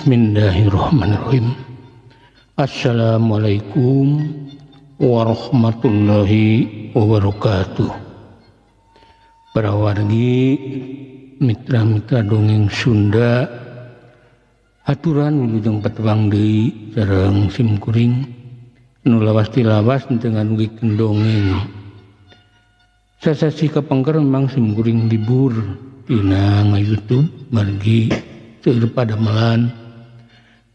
Bismillahirrahmanirrahim. Assalamualaikum warahmatullahi wabarakatuh. Para wargi, mitra-mitra dongeng Sunda, aturan wilujeng patepang deui sareng sim kuring nu lawas tilawas dengan ngugikeun dongeng. Sasasi kapengker memang sim kuring libur dina nga-YouTube margi seueur padamelan.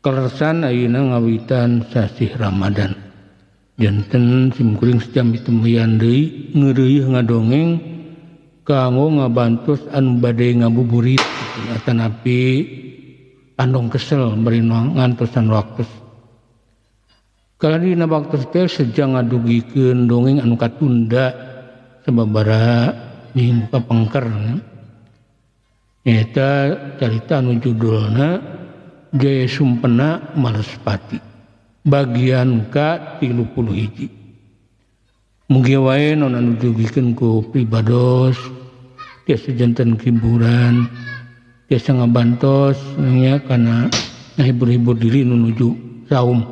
Kaleresan ayeuna ngawitan sasih Ramadan. Janten simkuring sejam ditemuian deui ngeureuyeuh ngadongeng kanggo ngabantos anu bade ngabuburit atanapi andong kesel bari ngantosan waktu. Kaladina waktu teh sejang ngadugikeun dongeng anu katunda sababaraha minggu kapengker. Nyaeta carita anu judulna Jaya Sumpena Malespati bagian ka-31. Mugi wae non anu dugikeun ku pribados tiasa janten hiburan, tiasa ngabantos nya kana ngahibur-hibur diri nuju saum.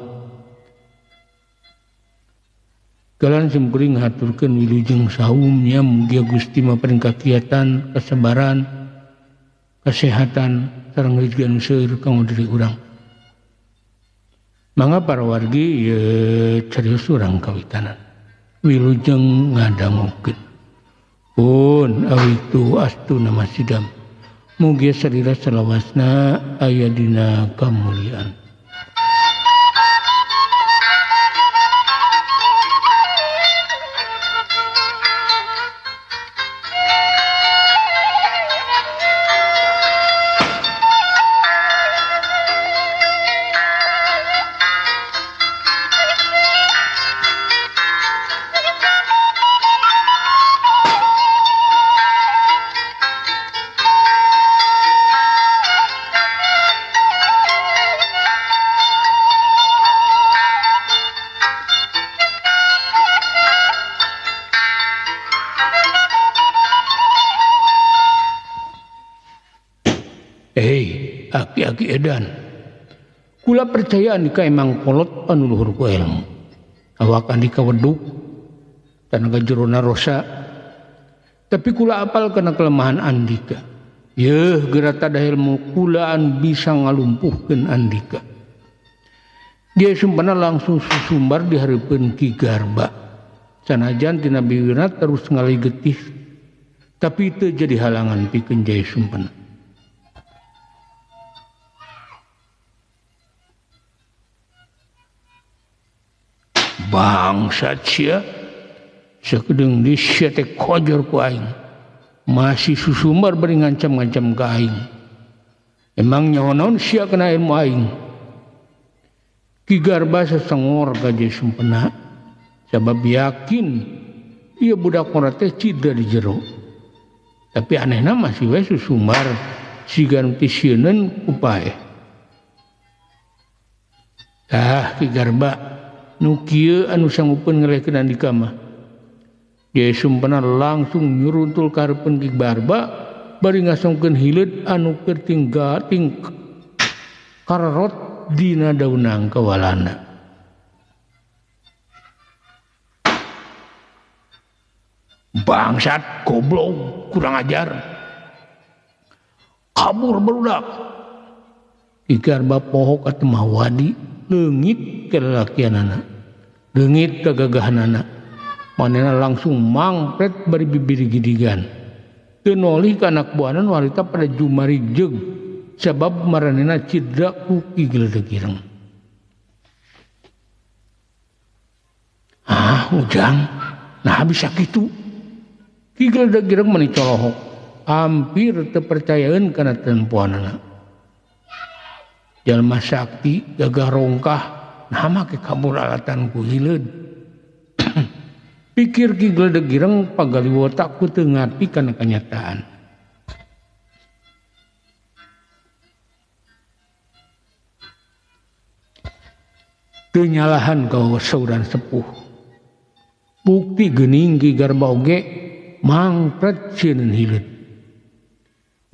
Kalan simkuring ngahaturkeun wilujeng saum nya, mugi Gusti maparin kakiatan, kesabaran, kesehatan sareng rezeki anu seueur kanggo diri urang. Mangga para wargi ye carios urang kawitanan. Wilujeng ngadangukeun. Pun awitu astu nama sidam. Mugi sarira salawasna aya dina kamuliaan. Aki-aki edan. Kula percaya andika emang kolot anu luhur ku ilmu. Awak andika weduk tanaga jerona rosa. Tapi kula apal kana kelemahan andika. Yeuh geura tada ilmu kula anu bisa ngalumpuhkeun andika. Dia Sumpena langsung susumbar di hareupeun Ki Garba. Sanajan tina biwirna terus ngaligetih. Tapi teu jadi halangan pikeun Jaya Sumpena. Bangsat sia, sakedeung di sia teh kojor ku aing. Masih susumbar bari ngancam-ngancam ka aing. Emang nyaho naon sia kana ilmu aing. Ki Garba sesengor ka Jaya Sumpena sabab yakin ieu budak ngora teh cida di jero. Tapi anehna masih we susumbar siga nu teu sieuneun ku paeh. Tah Ki Garba nu kieu anu sanggupeun ngelehkeun andika mah. Jaya Sumpena langsung nyuruntul ka hareupeun Ki Garba bari ngasongkeun hileud anu keur ting karorot dina daun nangka walanda. Bangsat, goblok, kurang ajar. Kabur barudak. Ki Garba pohok atemah wadi leungit kelelakianana, leungit kegagahanana. Manehna langsung mangpret bari bibir gidigan. Teu nolih ka anak buahna nu harita pada jumari jeung sabab maranehna cidra ku Ki Gledeg Ireng. Ah, Ujang, nah bisa kitu. Ki Gledeg Ireng meni colohok, hampir teu percayaeun kana tempoanana. Jalma sakti gagah rongkah nah make kabur alatan ku hileud. Pikir Ki Gledeg Ireng pagaliwota ku teu ngarti kana kanyataan. Teu nyalahan ka sauran sepuh. Bukti geuning Ki Garba oge mangpret sieun hileud.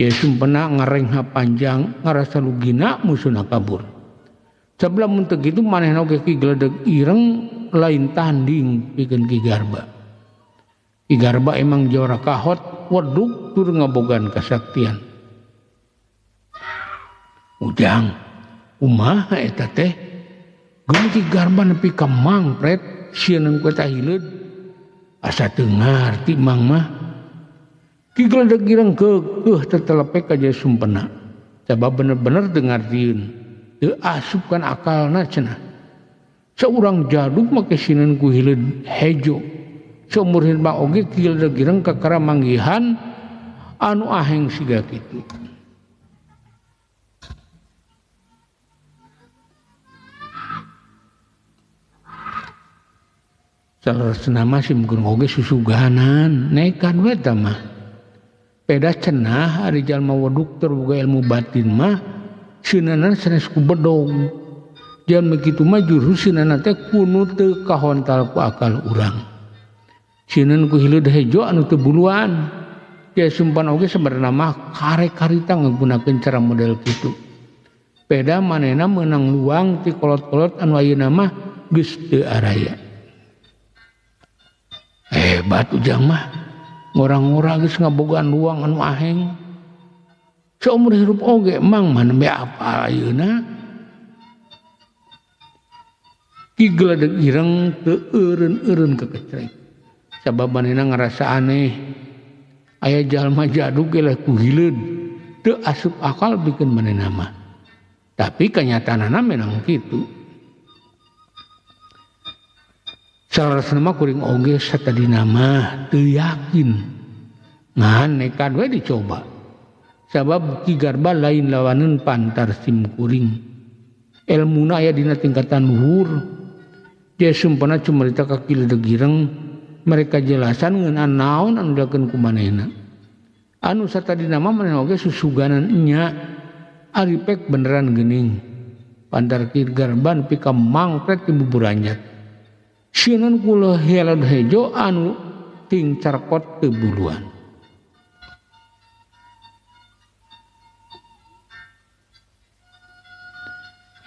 Jaya Sumpena ngarengha panjang ngarasa lugina musuhna kabur. Sabla mun teu kitu manehna oge Ki Gledeg Ireng lain tanding pikeun Ki Garba. Ki Garba emang jawara kahot weduk tur ngabogaan kasaktian. Ujang, kumaha eta teh? Geus Ki Garba nepi ka mangpret sieun ku eta hileud. Asa teu ngarti mang mah. Ki Gledeg Ireng keukeuh tetelepek ka Jaya Sumpena. Sabab bener-bener teu ngartieun. Teu asup kana akalna cenah. Saurang jadug make sieun ku hileud hejo. Saumur hirup mah oge Ki Gledeg Ireng kakara manggihan anu aheng siga kitu. Saleresna mah simkuring oge susuganan nekan we tah mah. Peda cenah ari jalma weduk tur boga ilmu batin mah sieunana sanes ku bedog. Jalma kitu mah juru sieunana teh kunu teu kahontal ku akal urang. Sieun ku hileud hejo anu teu buluan. Jaya Sumpena oge sabenerna mah karek-karita ngagunakeun cara model kitu. Peda manehna meunang luang ti kolot-kolot anu ayeuna mah geus teu araya. Hebat ujang mah. Ngora-ngora geus ngabogaan luang anu aheng. Saumur hirup oge mang mah nembe apal ayeuna. Ki Gledeg Ireng teu eureun-eureun kekecrek. Sabab manehna ngarasa aneh. Aya jalma jadug eleh ku hileud. Teu asup akal pikeun manehna mah. Tapi kenyataanna memang kitu. Saleresna mah kuring oge satadina mah teu yakin. Ngan nekat we dicoba. Sabab Ki Garba lain lawaneun pantar sim kuring. Elmuna aya dina tingkatan luhur. Jaya Sumpena cumarita ka Ki Gledeg Ireng mereka jelasan ngeunaan naon anu dilakeun ku manehna. Anu satadina mah manehna oge susuganan nya ari pek beneran geuning. Pantar Ki Garba nepi ka mangpret ti buburanjat. Sieun kula hileud hejo anu ting carkot teu buluan.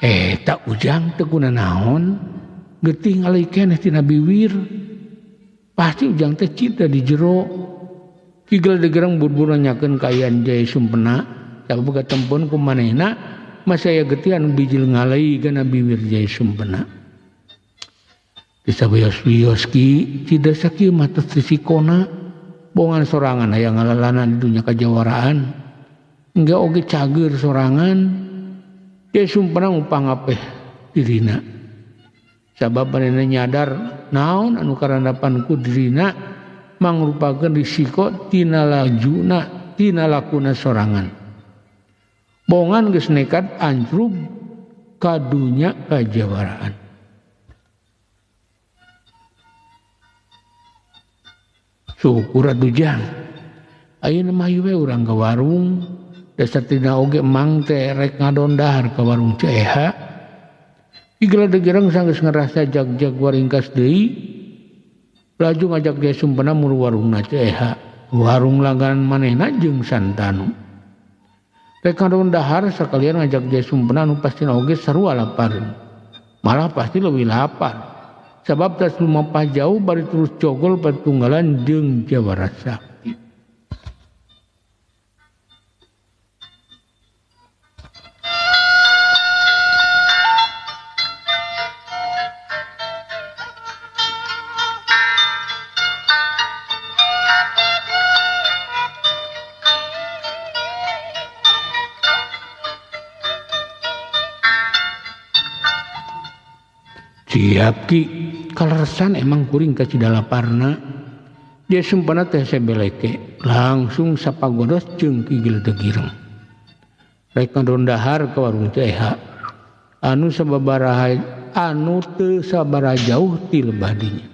Eta ujang teu kuna naon getih ngaleuy keneh tina biwir. Pasti ujang teh cita di jero. Ki Gledeg Ireng buru-buru nanyakeun kaayaan Jaya Sumpena. Sabab katempon ku manehna masih aya getih anu bijil ngaleuy kana biwir Jaya Sumpena. Bisa wios-wios ki cida sakieu mah tos risikona bongan sorangan hayang ngalalana di dunya kajawaraan engge oge cager sorangan. Jaya Sumpena ngupangapeh dirina sabab manehna nyadar naon anu karandapan ku dirina mangrupakeun risiko tina lajuna tina lakuna sorangan. Bongan geus nekat ancrub ka dunya kajawaraan. Syukur atuh jang. Ayeuna mah ieu we urang ka warung. Dasar tina oge emang teh rek ngadon dahar ka warung Ceha. Ki Gledeg Ireng sanggeus ngarasa jag-jag waringkas deui. Laju ngajak Jaya Sumpena muru warungna Ceha. Warung langganan manehna jeung Santanu. Rek ngadon dahar sakalian ngajak Jaya Sumpena anu pastina oge sarua lapareun. Malah pasti leuwih lapar. Sabab tas lumampah jauh bari terus cogol patunggalan jeung jawara sakti. Siap Ki, kaleresan emang kuring ka Cidalaparna. Jaya Sumpena teh sebeleke, langsung sapagodos jeung Ki Gledeg Ireng. Rek ngadon dahar ka warung Ceha. Anu sababaraha anu teu sabaraha jauh ti lebah dinya.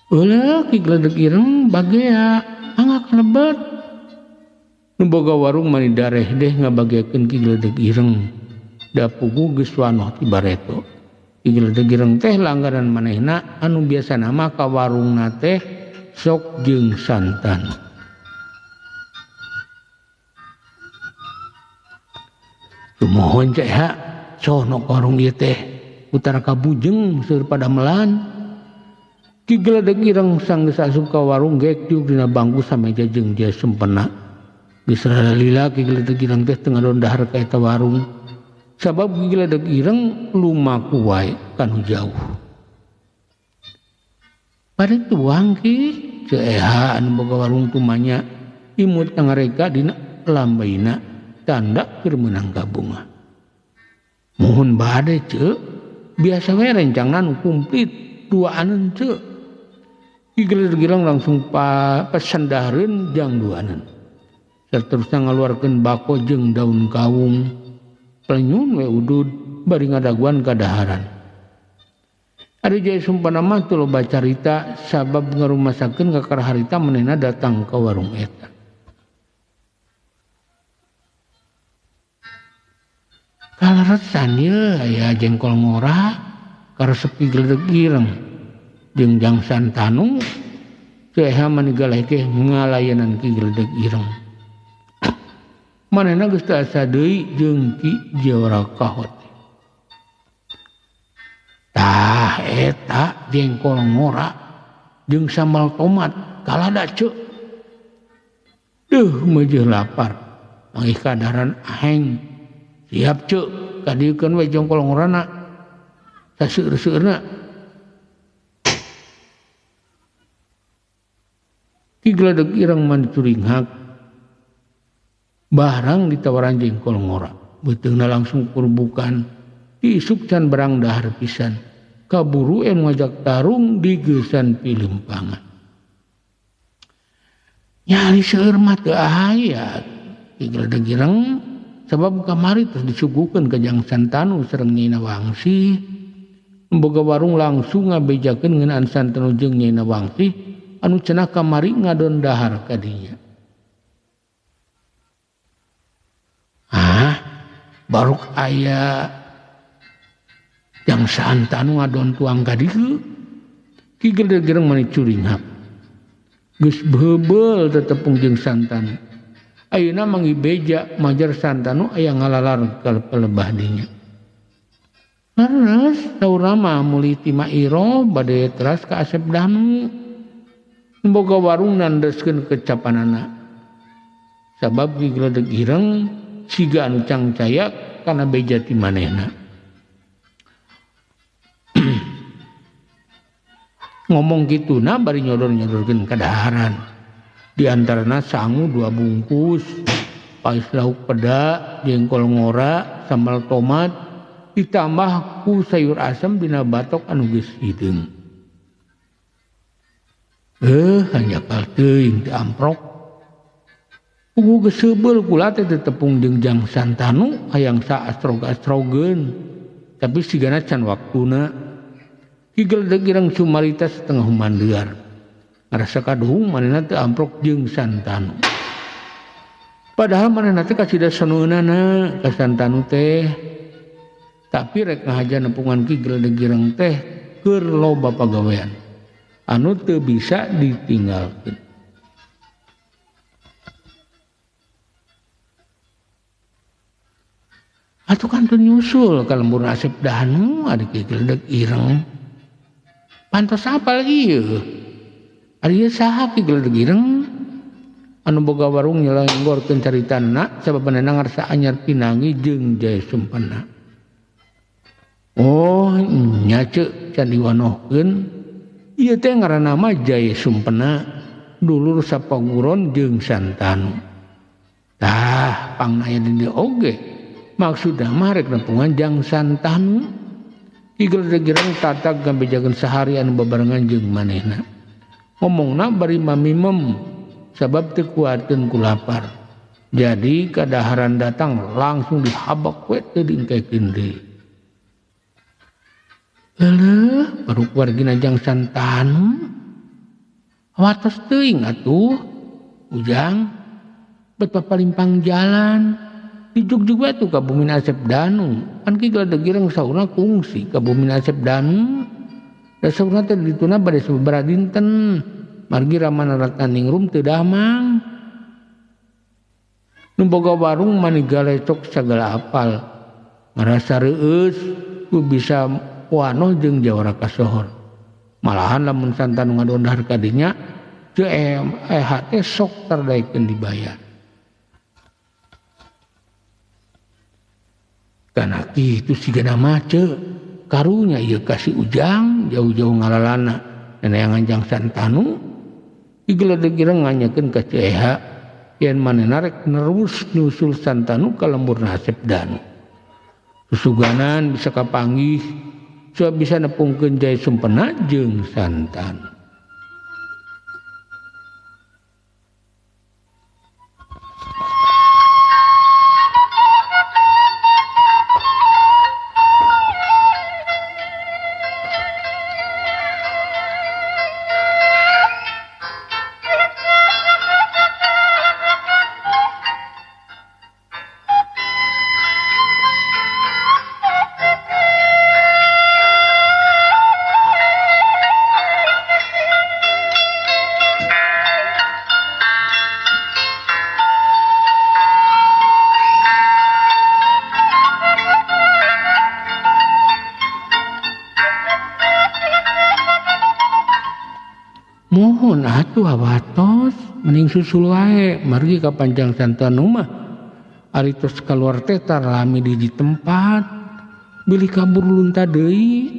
Ulah Ki Gledeg Ireng bagea angak lebet. Nu boga warung mani dareh deh ngabageakeun Ki Gledeg Ireng. Da pugu geus wanoh ti bareto. Ki Gledeg Ireng teh langganan manehna anu biasana mah ka warungna teh sok jeung santan. Sumuhun Ceu Eha sono warung ieu teh utara ka bujeng seueur padamelan. Ki Geledeg Ireng sanggeus asup ka warung gek diuk dina bangku sameja jeung Jaya Sumpena. Geus rada lila Ki Geledeg Ireng teh teu ngadon dahar ka eta warung. Sabab Ki Geledeg Ireng lumaku wae kanu jauh. Bade tuang Ki Ceu Eha anu boga warung tumanya imut ngareka dina lambaina tanda keur meunang kabunga. Muhun bade Ceu, biasa we rencangna nu kumplit duaaneun Ceu. Ki Geledeg Ireng langsung pesen dahareun jang duaaneun. Saterusna ngaluarkeun bako jeung daun kawung. Pelenyun we udud bari ngadaguan kadaharan. Ari Jaya Sumpena mah teu loba carita sabab ngarumasakeun kakara harita manehna datang ka warung eta. Kaleresan ieu aya jengkol ngora karesep Ki Geledeg Ireng jeung Jang Santanu. Ceu Eha manigalehke ngalayanan Ki Geledeg Ireng. Manehna geus teu asa deui jeung Ki Jawara Kahot. Tah eta jengkol ngora jeung sambal tomat kalada Ceu. Duh meujeuh lapar manggih kadaharan aheng. Siap Ceu, kadieukeun we jengkol ngorana saseueur-seueurna. Ki Geledeg Ireng mah dicuringhak barang ditawaran jengkol ngora. Beuteungna langsung kurbukan. Diisuk can barang dahar pisan. Kaburu anu ngajak tarung digeusan pilimpangan. Nyali seueur mah teu aya Ki Geledeg Ireng sabab kamari terus disuguhkeun ka Jang Santanu sareng Nyai Nawangsi. Boga warung langsung ngabejakeun ngeunaan Santanu jeung Nyai Nawangsi anu cenah kamari ngadon dahar ka dinya. Ah, baruk aya Jang Santanu ngadon tuang ka dieu. Ki Geledeg Ireng mani curinghap. Geus beubeul tetepung jeung Santanu. Ayeuna manggih beja majar Santanu aya ngalalar ka pelebah dinya. Leres saurna mah mulih ti Mairo bade teras ka Asep Danu. Boga warung nandeskeun kecapanana. Sabab Ki Geledeg Ireng siga anu cangcaya kana beja ti manehna. Ngomong kituna bari nyodor-nyodorkeun kadaharan. Di antarana sangu 2 bungkus, pais lauk peda, jengkol ngora, sambal tomat, ditambah ku sayur asem dina batok anu geus hideung. Hanjakal teuing teu amprok. Puguh geus seubeul kula teh tetepung jeung Jang Santanu hayang saastrog-astrogeun. Tapi sigana can waktuna. Ki Geledeg Ireng sumarita setengah humandear. Ngarasa kaduhung manehna teu amprok jeung Santanu. Padahal manehna teh kasida soneunana ka Santanu teh. Tapi rek ngahaja nepungan Ki Geledeg Ireng teh keur loba pagawean anu teu bisa ditinggalkeun. Atuh kantun nyusul ka lembur Asep Danu ari Ki Geledeg Ireng. Pantos apal ieu? Ari ieu saha Ki Geledeg Ireng? Anu boga warung nyelenggorkeun caritana sabab manehna ngarasa anyar pinangi jeung Jaya Sumpena. Oh, nya Ceu can diwanohkeun. Ieu teh ngaranna mah Jaya Sumpena, dulur sapaguron jeung Santanu. Tah, pangna aya di dieu oge. Maksudna mah rek nepungan Jang Santanu. Ki Geledeg Ireng tatag ngabejakeun sahari anu babarengan jeung manehna. Ngomongna bari mamimem sabab teu kuateun ku lapar. Jadi kadaharan datang langsung dihabak we teu diengkekeun deui. Leuh, baru wargina Jang Santanu. Watos teuing atuh. Ujang bet papalimpang jalan. Dijugjug we tuh ka bumi Asep Danu. Kan Ki Geledeg Ireng saurna kungsi ka bumi Asep Danu. Da saurna teh dituna bade sababaraha dinten. Margi ramana ratnaningrum teu damang. Nu boga warung manigalecok sagala apal. Ngarasa reueus ku bisa wanoh jeung jawara kasohor. Malahan lamun Santanu ngadon dahar ka dinya teu eha teh sok tardaekeun dibayar. Kana kitu sigana mah ceu karunya ieu ka si Ujang jauh-jauh ngalalana neneangan jang Santanu igeledeg ireng nganyakeun ka Ceu Eha yen manehna rek nerus nyusul Santanu ka lembur Asep Danu. Susuganan bisa kapanggih sebab bisa nepungkeun Jaya Sumpena jeung Santanu. Mohon atuh hawatos mending susul wae margi ka panjang Santanu mah ari tos kaluar teh tarlami di tempat bilih kabur lunta deui.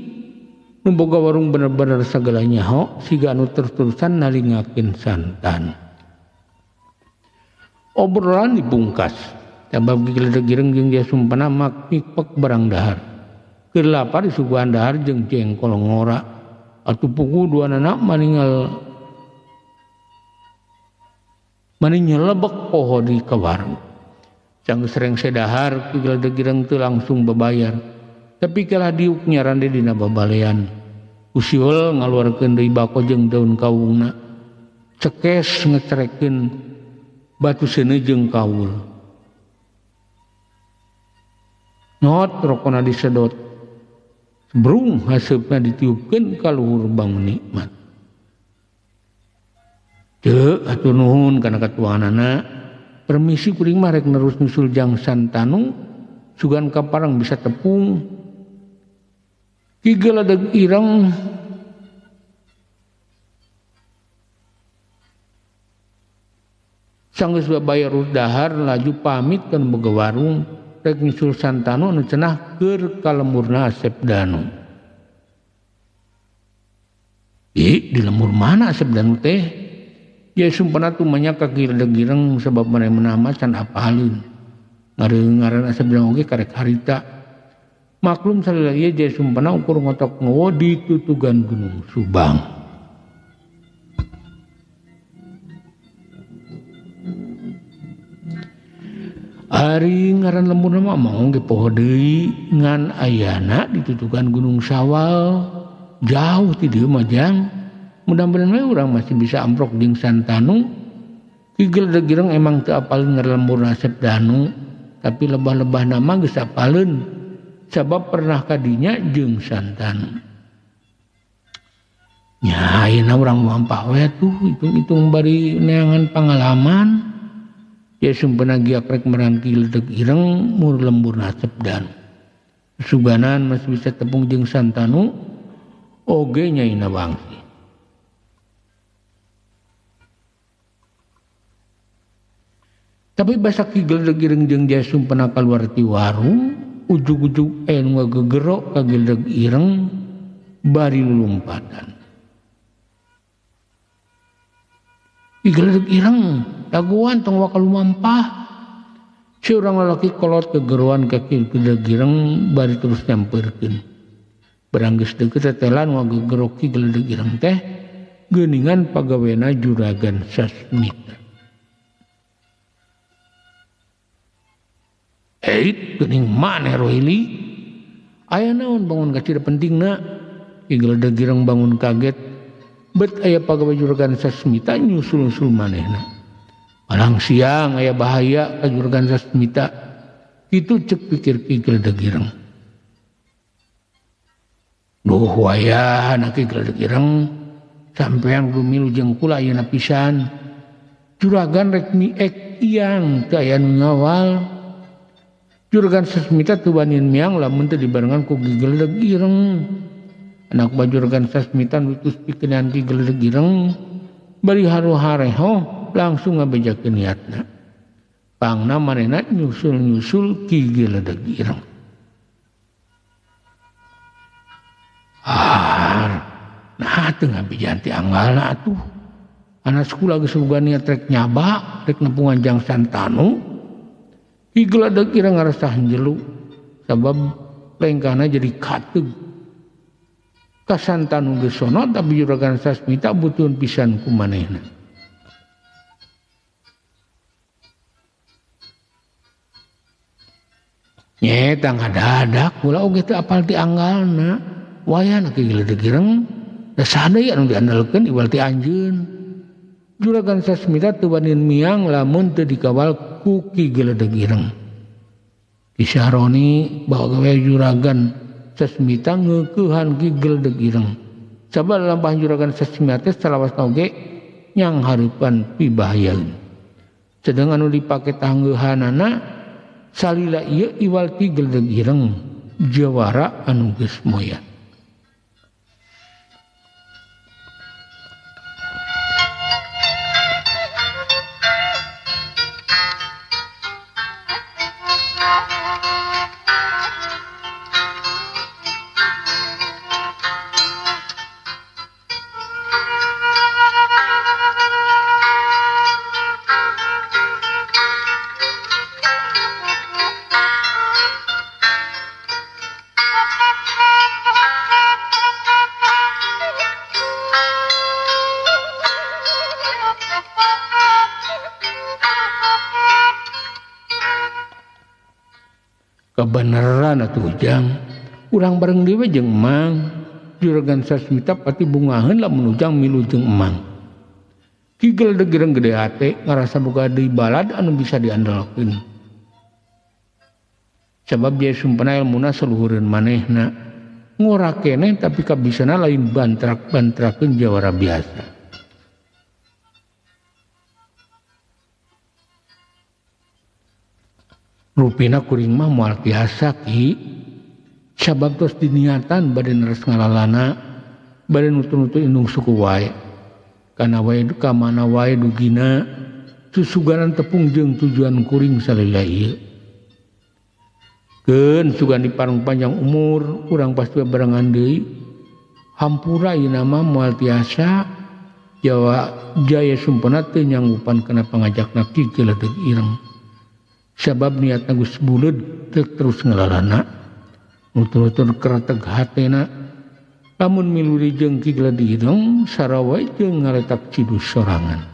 Nu boga warung bener-bener sagala nyaho siga anu terus-terusan nalingakeun Santan. Obrolan dipungkas sabab gigiledeg ireng jeung Jaya Sumpena mak mikpek barang dahar. Keur lapar disuguhan dahar jeung jengkol ngora. Atuh pugu duanana maningal mani nyelebek poho di ka warung. Cang sereng sedahar gigiledeg ireng teu langsung bebayar. Tapi kalah diuk nyarande dina babalean. Usiul ngaluarkeun deui bako jeung daun kawungna. Cekes ngecerekeun batu seuneu jeung kawul. Not rokona disedot. Brung haseupna ditiupkeun ka luhur bangun nikmat. Teu atuh nuhun kana katuanganana. Permisi kuring mah rek nerus nyusul jang Santanu sugan kaparang bisa tepung. Ki geledeg ireng sanggeus babayar dahar laju pamit kan boga warung rek nyusul Santanu anu cenah keur ka lemburna Asep Danu. Ih, di lembur mana Asep Danu teh? Ya Sumpena tumanya ka giledeg ireng sebab manehna mah can apaleun. Ngaran Asep Danu oge karek harita. Maklum salila ieu Jaya Sumpena ukur ngotok ngowo di tutugan Gunung Subang. Ari ngaran lemburna mah mau ge poho deui ngan ayana di tutugan Gunung Sawal jauh ti dieu mah jang. Mudah-mudahan we urang masih bisa amprok jeung Santanu. Ki geledeg ireng emang teu apaleun ngaran lemburna Asep Danu, tapi lebah-lebah nama geus apaleun sabab pernah kadinya jeung Santanu. Nya ayeuna urang mampah we tuh hitung-hitung bari neangan pangalaman. Ya Sumpena giak rek merang ki geledeg ireng mur lemburna Asep Danu. Suganan masih bisa tepung jeung Santanu oge nyaina wangsi. Tapi basa ki geledeg ireng jeung Jaya Sumpena kaluar ti warung, ujug-ujug aya nu ngagegero ka geledeg ireng bari lulumpatan. Ki geledeg ireng dagoan tong waka lumampah. Si urang lalaki kolot kegeroan ka ki geledeg ireng bari terus nyampeurkeun. Barang geus deukeut tetelan ngagegero ki geledeg ireng teh geuningan pagawena Juragan Sasmita. Eit geuning maneh Rohili. Aya naon bangun kacida pentingna? Ki geledeg ireng bangun kaget. Bet aya pagawe Juragan Sasmita nyusul-nyusul manehna. Malang siang aya bahaya ka Juragan Sasmita. Kitu cek pikir Ki geledeg ireng. Duh wayahna Ki geledeg ireng sampean kudu milu jeung kula ayeuna pisan. Juragan rek miek iang teu aya nu ngawal. Juragan Sasmita teu wanian miang lamun teu dibarengan ku Ki Geledeg Ireng. Anak buah Juragan Sasmita nu tos pikenan Ki Geledeg Ireng bari haru-hareho langsung ngabejakeun niatna. Pangna manehna nyusul-nyusul Ki Geledeg Ireng. Ah, nah teu ngabejan ti anggalna atuh. Anak sekolah geus boga niat rek nyaba, rek nepungan Jang Santanu. Ki Geledeg Ireng ngarasa jelu sabab lengkahna jadi kateug. Ka Santanu geus sono tapi Juragan Sasmita butuheun pisan ku manehna. Nyeta ngadadak kula oge teu apal ti anggalna. Wayahna Ki Geledeg Ireng da sadaya anu diandalkeun iwal ti anjeun. Juragan Sasmita teu wani miang lamun teu dikawal ku Ki Geledeg Ireng. Ki Sahroni bawa gawe Juragan Sasmita ngeukehan Ki Geledeg Ireng. Sabab lampah Juragan Sasmita teh salawasna oge nyang hareupan pibahayaeun. Sedeng anu dipake tanggeuhanana salila ieu iwal Ki Geledeg Ireng jawara anu geus moyat. Kebenaran atuh Ujang, urang bareng deui jeung Emang. Juragan Sasmita pati bungaheun lamun Ujang milu jeung Emang. Ki Geledeg Ireng gede hate ngarasa boga deui balad anu bisa diandalkeun. Sabab dia sumpena elmuna saluhureun manehna. Ngora keneh tapi kabisana lain bantrak-bantrakeun jawara biasa. Rupina kuring mah moal tiasa Ki. Sabab tos diniatan bade neres ngalalana, bade nutur-nutur indung suku wae. Kana wae ka mana wae dugina susuganan tepung jeung tujuan kuring salila ieu. Keun sugan diparung panjang umur, urang pasti barengan deui. Hampura ieu mah moal tiasa Jawa Jaya Sumpena teu nyanggupan kana pangajakna Ki Geledeg Ireng. Sabab niatna geus buleud terus ngalalana, nutur-nutur kereteg hatena. Lamun miluri jeung Ki Geledeg Ireng sarawa jeung ngaletak cidus sorangan.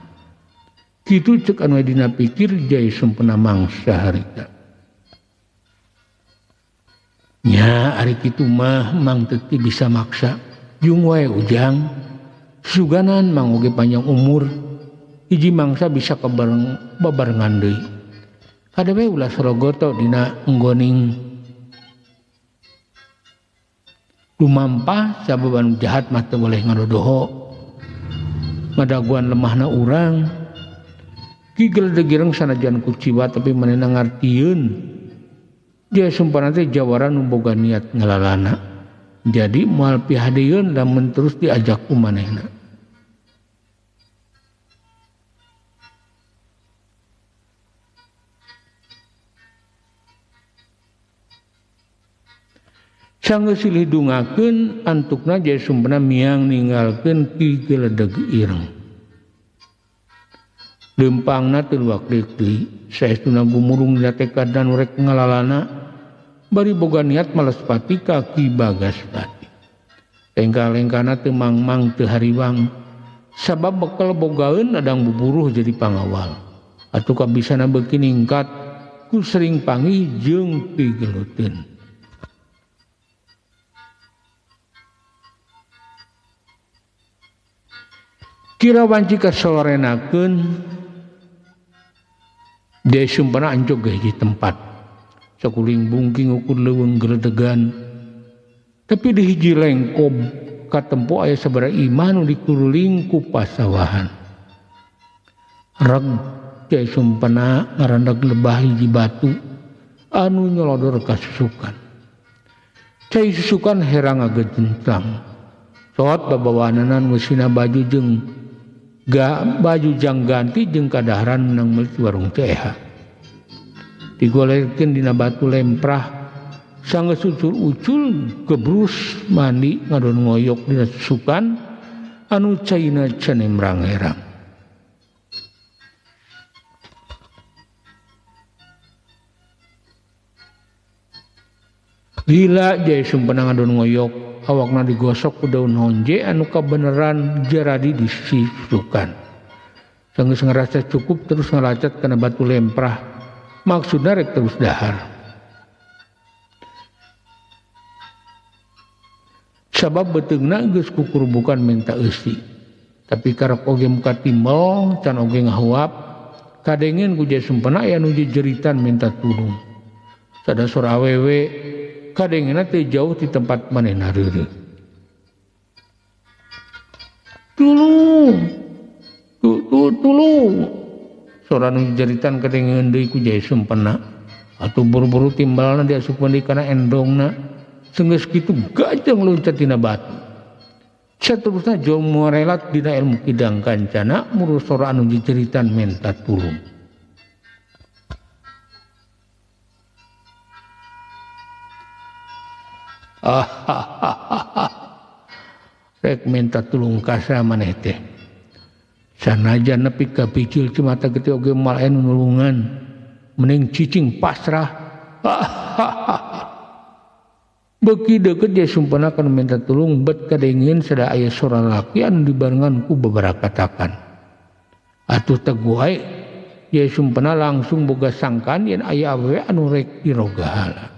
Kitu ceuk anu dina pikir Jaya Sumpena mangsa harita. Nya ari kitu mah Mang teu bisa maksa. Jung wae Ujang, suganan Mang oge panjang umur, hiji mangsa bisa kabareng babarengan deui. Kadewe ulah sorogoto dina enggoning lumampah sabab anu jahat mah teu boleh ngadodoho ngadaguan lemahna urang. Ki Geledeg Ireng sanajan kuciwa tapi manehna ngartieun Jaya Sumpena teh jawara nu boga niat ngalalana. Jadi moal pihadeun lamun terus diajak ku manehna. Sanggeus silih dungakeun antukna Jaya Sumpena miang ninggalkeun Ki Geledeg Ireng. Leumpangna teu luak deui, saestuna gumurung dina tekadna nu rek ngalalana, bari boga niat males pati ka Ki Bagaspati. Lengkah-lengkahna teu mangmang teu hariwang, sabab bekel bogaeun adang buburuh jadi pangawal. Atuh kabisana beuki ningkat ku sering panggih jeung pigeluteun. Kira wanci kasorenakeun Jaya Sumpena anjog hiji tempat. Sakuling bungking ukur leuweung geledegan. Tapi di hiji lengkob katempo aya sabaraha imah nu dikuruling ku pasawahan. Reg Jaya Sumpena ngarandag lebah hiji batu anu nyolodor ka susukan. Cai susukan herang ngagejenclang. Cot babawaananan ngusina baju jeung baju jang ganti jeung kadaharan menang meuli warung Ceha. Digolerkeun dina batu lemprah sanggeus ucul-ucul gebrus mandi ngadon ngoyok dina susukan anu caina canemrang herang. Lila Jaya Sumpena ngadon ngoyok awakna digosok ku daun honje anu kabeneran jaradi disisukan. Sanggeus ngarasa cukup terus ngalacat kana batu lemprah, maksudna rek terus dahar. Sabab beuteungna geus kukurbukan minta eusi. Tapi karep oge muka timbel can oge ngahuap, kadengen ku Jaya Sumpena aya nu jejeritan minta tulung. Sada sora awewe kadengena teu jauh di tempat manehna reureuh. Tulung, tulung. Sora nu jeritan kadengeun deui ku Jaya Sumpena. Atuh buru-buru timbalna diasupkeun deui kana endongna. Senggeus kitu gajeng loncat tina batu. Saterusna jong morelat dina ilmu kidang kancana muru sora anu jeritan menta tulung. Rek minta tulung kasa maneh teh. Sanajan nepi ka bicil cimata gede oge moal aya nu nulungan. Mending cicing pasrah. Beuki deukeut Jaya Sumpena kana minta tulung bet kadengin sada aya sora laki anu dibarengan ku babarakatakan. Atuh teguh wae Jaya Sumpena langsung boga sangkaan yen aya awewe anu rek dirogahala.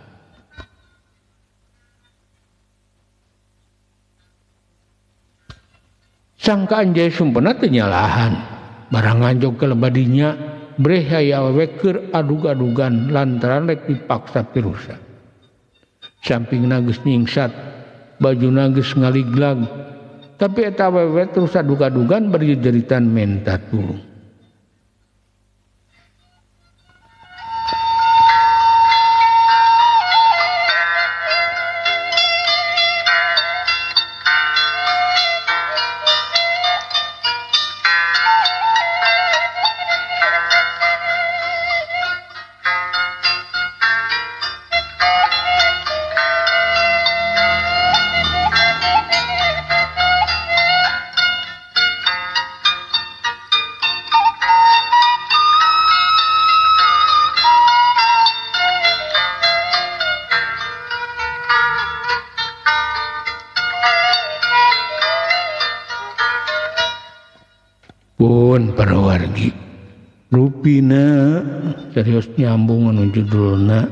Sangkaan Jaya Sumpena teu nyalahan. Barang nganjog ke lebadinya breh aya awewe keur adug-adugan lantaran rek dipaksa pirusa. Sampingna geus nyingsat, bajuna geus ngaliglag. Tapi eta awewe terus adug-adugan bari jeritan menta tulung. Pun para wargi rupina serius nyambung anu judulna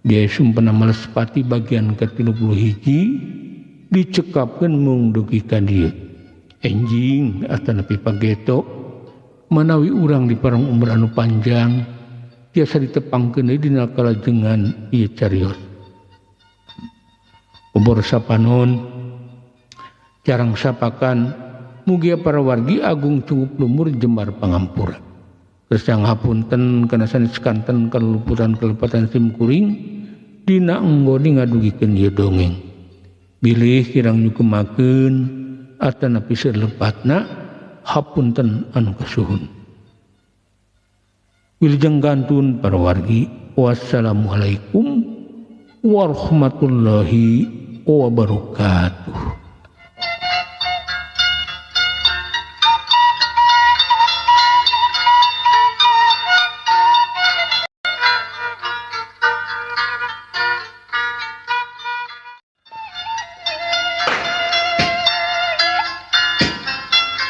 Jaya Sumpena Malespati bagian ke-31 dicekapkeun mung dugi ka dieu. Enjing atanapi pageto manawi urang di parang umur anu panjang tiasa ditepangkeun deui dina kalajengan ieu carios. Obor sapanon carang sapakan mugia para wargi agung cukup lumur jembar pangampura. Kesang hapunten kana sanes kanten kaluputan kalepatan sim kuring dina enggoni ngadugikeun ieu dongeng. Bilih kirang nyukemakeun atanapi seulepatna hapunten anu kasuhun. Wilujeng gantun para wargi. Wassalamualaikum warahmatullahi wabarakatuh.